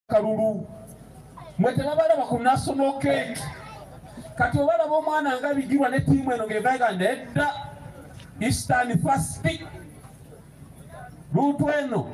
Kalulu mwe tebabalaba ku national cake. Kati obalaba omwana nga Bigirwa ne ttiimu eno ng'evaga nedda Eastern first luutu eno.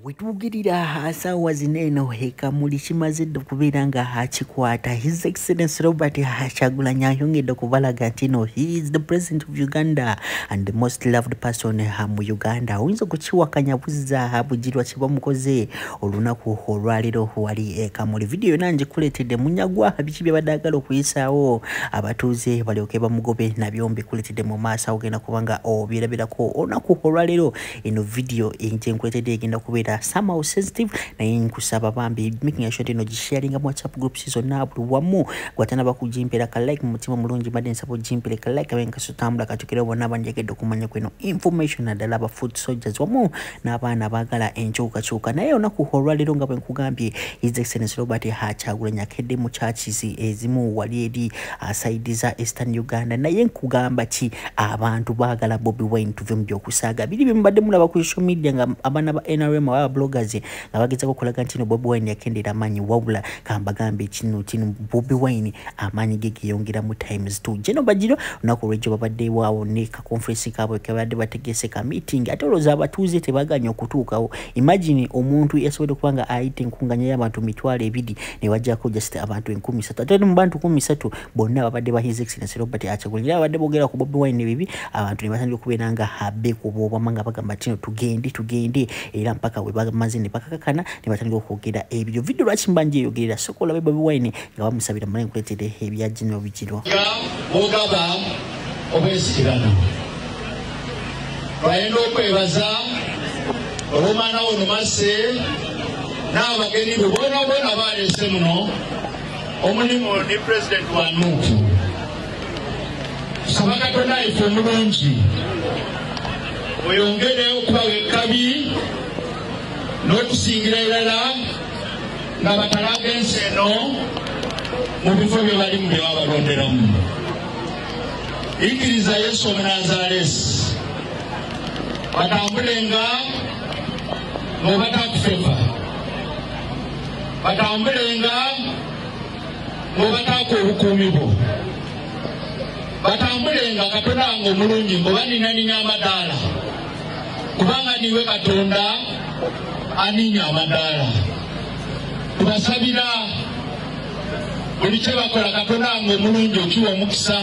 Wetuugirira asaawa zino eno ekamuli kimaze dda okubeera nga akikwata. His Excellency Robert Kyagulanyi ayongedde okubalaga nti no, he is the president of Uganda and the most loved person mu Uganda. Oyinza okukiwakanya buzza Bugirwa kye bamukoze olunaku olwaleero wali ekamuli. Vidiyo yonna ngikuleetedde. Munyagwa biki bye badde agala okuyisaawo abatuuze balyoke bamugobe nabyo mbikuleetedde mu maaso, ogenda kuba nga obyerabirako olunaku olwaleero. Eno vidiyo gye nkuleetedde egenda kubeera somehow sensitive, naye nkusaba bambi making sure nti gisharinga mu WhatsApp groups zonna buli wamu. Gwatanaba kugimpera ka like, mu mutima mulungi mbadde nsaba ogimpere ka like abe nkasotambula katukire bonna banjagadde okumanya kweno information, naddala aba foot soldiers wamu n'abaana abaagala enkyukakyuka. Naye olunaku olwaleero nga bwe nkugambye, His Excellency Robert Kyagulanyi akedde mu churches ezimu wali eri side za Eastern Uganda. Naye nkugamba ki, abantu baagala Bobi Wine. Tuve mu byokusaaga biri bye mubadde mulaba ku social media nga abaana ba NRM aba bloggers nga bagezaako okulaga nti no Bobi Wine yakendera amaanyi. Wabula kambagambe kino kino, Bobi Wine amaanyi ge geyongeramu times two. Jeno Bajiro olunaku olwejjo babadde waawo ne ka conference kaabwe kebadde bategese ka meeting, ate olowooza abatuuze tebaganya okutuukawo. Imagine omuntu yasobodde okuba nga ayita enkunganya y'abantu 20,000 ne bajjako just abantu 3,000, ate mu bantu 3,000 bonna babadde ba His Excellency Robert Kyagulanyi. Era babadde boogera ku Bobi Wine bibi, abantu ne batandika okubeera nga beekuba obwama nga bagamba tino tugende tugende, era mpaka we bamaze ne bakakakana ne batandika okwogera ebyo. Vidiyo lwaki mba njeyogerera, sooka olabe Bobi Wine nga bamusabira, male nkuleetere ebya Gino Bigirwa. Mugaba obwesigano twayenda okwebaza olw'omwana wono Masse n'abagenyi be boona boona baleese muno omulimu ni pulezidenti wa Nuupu. Tusaba Katonda ife omulungi oyongere okubawa ekkabi n'okusingira irala nga batalaga ensi eno mu bifo bye balimu bye babalonderamu. Ikkiriza Yesu Omunazaalesi batambulenga ng'obatakufefa, batambulenga ng'obataaka obukuumi bwo, batambulenga Katonda wange omulungi ng'obaninaninya amadaala, kubanga niwe Katonda aninya amadaala. Tubasabira buli kye bakola, Katonda wange omulungi okiwa omukisa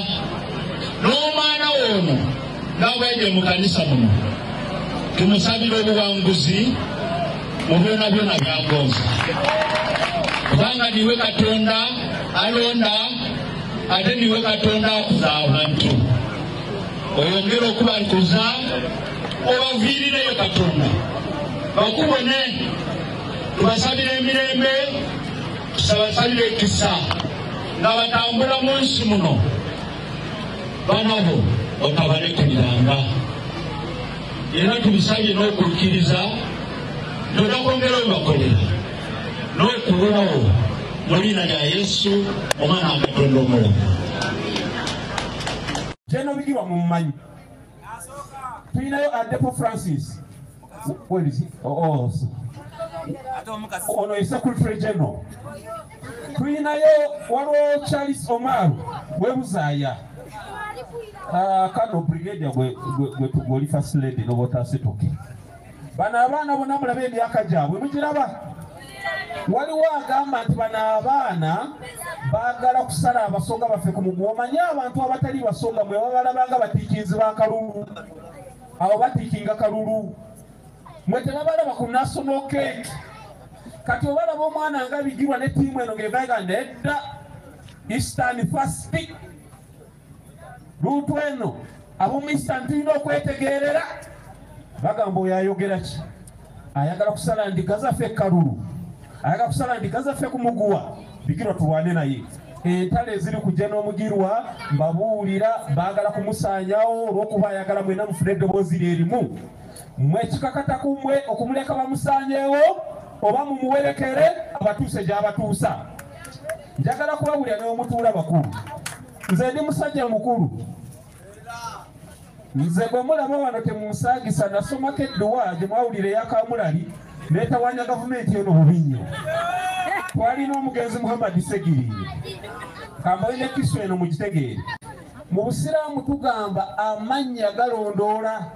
n'omwana wono nga bwegye mu kanisa muno. Tumusabira obuwanguzi mu byona byona byagonza, kubanga niwe Katonda alonda ate niwe Katonda akuza abantu. Oyongere okubankuza obaviirireyo Katonda bakubone. Tubasabira emirembe, tusabasabira ekisa nga batambula mu nsi muno, banabo otabalekuliranga. Era tubisabye n'okukkiriza tonakwongera obibakolera n'okuwonawo mu linnya lya Yesu omwana wa Katonda omulamu. Jeno Bigirwa mumumanyi. Tulinayo Adepo Francis. Where is he? Oh, ono ye secretary general. Tulinayo waliwo Charles Omar webuzaaya kano brigadier gwe first lady nobotasituke. Bano abaana bonna mulabe emyaka gyabwe mugiraba. Waliwo agamba nti bano abaana baagala kusala abasonga baffe ku muguwa. Omanye abantu abatali basonga mwe babalabanga batiikinzi ba kalulu, abo batiikinga kalulu. Mwe tebabalaba ku national cake. Kati obalaba omwana nga Bigirwa ne ttiimu eno ng'evaga nedda Eastern first luutu eno ab'omu Eastern tulina okwetegeerera. Bagamba oyo ayogera ki, ayagala kusala ndiga zaffe kalulu, ayagala kusala ndiga zaffe ku muguwa. Bigirwa tulwane naye. Entalo eziri kujja n'omugirwa mbabuulira, baagala kumusaanyawo olw'okuba ayagala mwena mufune eddoboozi lye erimu. Mmwe kikakata ku mmwe okumuleka bamusaanyeewo oba mumuwerekere abatuuse gy'abatuusa. Njagala kubawulira n'omutuula bakulu. Nze ndi musajja mukulu, nze gwe mulaba wano temunsaagisa. Nasomako edduwa gye mwawulira eya Kamulali neetawanya gavumenti eno bubi nnyo. Balina omugenzi Muhammad Segirinya. Kambaine kisu eno mugitegeere. Mu busiraamu tugamba amannya galondoola.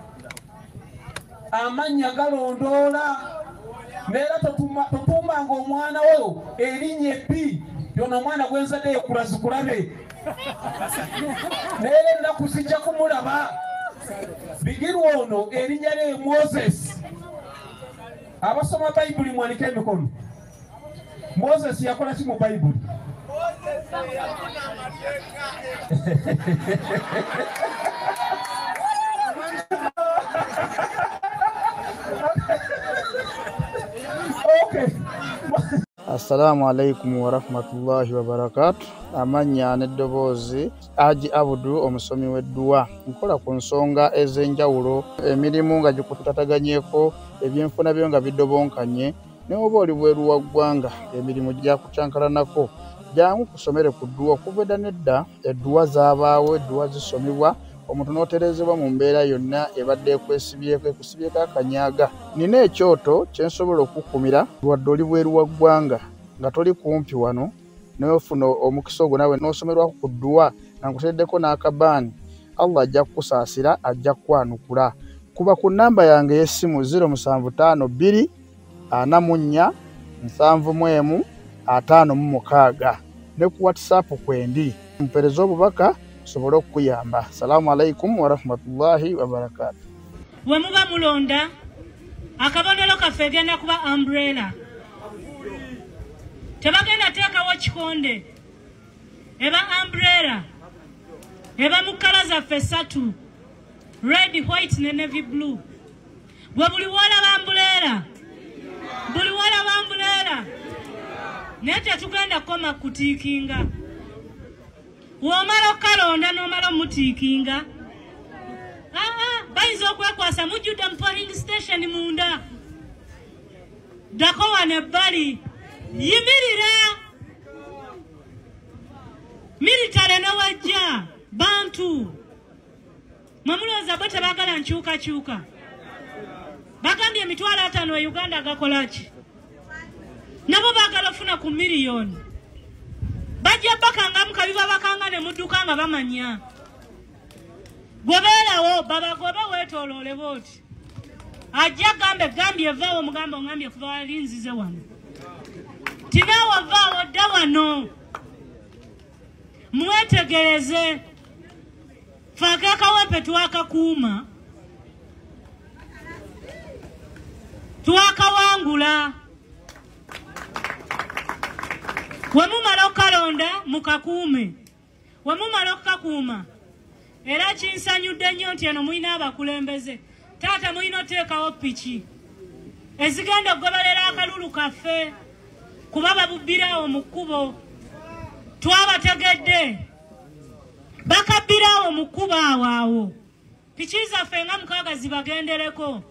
Amannya galondoola. Neera totuumanga omwana wo erinnya ebbi yona omwana gwenzadde yekulazikulabe. Neera ennaku zijja kumulaba. Bigirwa ono erinnya lye Moses. Abasoma Bayibuli mwanike emikono. Moses yakola ki mu Bayibuli? Okay. Assalamu alaikum warahmatullahi wabarakatuh. Amannya n'eddoboozi Haji Abudu omusomi w'edduwa. Nkola ku nsonga ez'enjawulo, emirimu nga gikutataganyeko, ebyenfuna byo nga bidobonkanye, ne oba oli bweru wa ggwanga emirimu gyakucankalanako. Jangu kusomere ku dduwa okuva edda n'edda, edduwa zaabaawo, edduwa zisomebwa, omuntu n'otereezebwa mu mbeera yonna ebadde ekwesibyeko, ekusibyeko akanyaga. Nina ekyoto kye nsobola okukumira wadde oli bweru wa ggwanga nga toli kumpi wano, n'ofuna omukisa ogwo naawe n'osomerwako ku dduwa nga nkuteereddeko n'akabaani. Allah ajja kukusaasira, ajja kukwanukula. Kuba ku nnamba yange ey'essimu 0752 44 71 56 ne ku WhatsApp kwendi. Mpeereza obubaka nsobole okukuyamba. Assalamu alaikum warahmatullahi wabarakatuh. We muba mulonda akabonero kaffe egenda kuba umbrella. Tebagenda teekawo kikonde, eba umbrella, eba mu kkala zaffe ssatu, red, white ne navy blue. Gwe buli w'olaba umbrella, buli w'olaba umbrella, naye tetugenda kukoma kutiikinga. W'omala okkalonda n'omala omutiikinga, bayinza okwekwasa mujjudde mu polling station munda. Ddako wano ebbali, yimirira. Militale ne wajja bantu. Mwe mulowooza bo tebaagala nkyukakyuka? Bagambye 50,000 e Uganda gakola ki? Nabo baagala ofuna ku miliyoni. Bajja bakangamu kabiba bakanga ne mudduka nga bamanya. Gwebeerawo babagobe weetooloole bw'oti. Ajja gambe gambye vaawo mugambe ongambye kuva wali nzize wano. Tinaawo vaawo dda wano. Mwetegereze. Ffe ak'akawempe twakakuuma. Twakawangula. We mumala okukalonda mukakuume. We mumala okukakuuma. Era kinsanyudde nnyo nti eno mulina abakulembeze. Taata mulina oteekawo piki ezigenda okugoberera akalulu kaffe kuba babubbirawo mu kkubo. Twabategedde bakabbirawo mu kkubo awo awo. Piki zaffe nga 6 zibagendereko.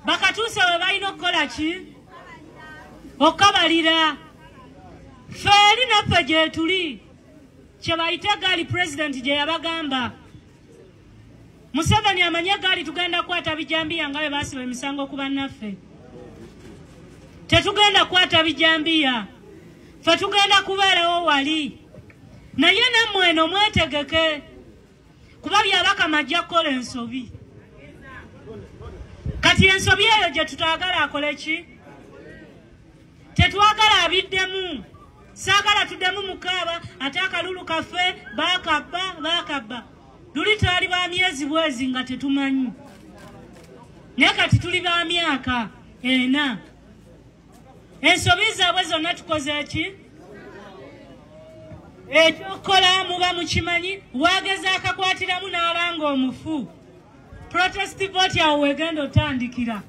Bakatuuse we balina okukola ki? Okukabalira. Ffe eri naffe gye tuli kye bayita eggaali pulezidenti gye yabagamba. Museveni amanye eggaali tugenda kukwata bijambiya nga bwe baasiba emisango ku bannaffe. Tetugenda kukwata bijambiya, ffe tugenda kubeerawo wali. Naye nammwe eno mwetegeke kuba Byabakama ajja kukola ensobi. Kati ensobi eyo gye tutaagala akole ki? Tetwagala abiddemu. Saagala tuddemu mukaaba ate akalulu kaffe baakabba baakabba. Luli twali ba myezi bwezi nga tetumanyi. Naye kati tuli ba myaka 4. Ensobi zaabwe zonna tukoze ki? Ekyokukola muba mukimanyi, wageza akakwatiramu n'alanga omufu. Protest vote awo wegenda otandikira.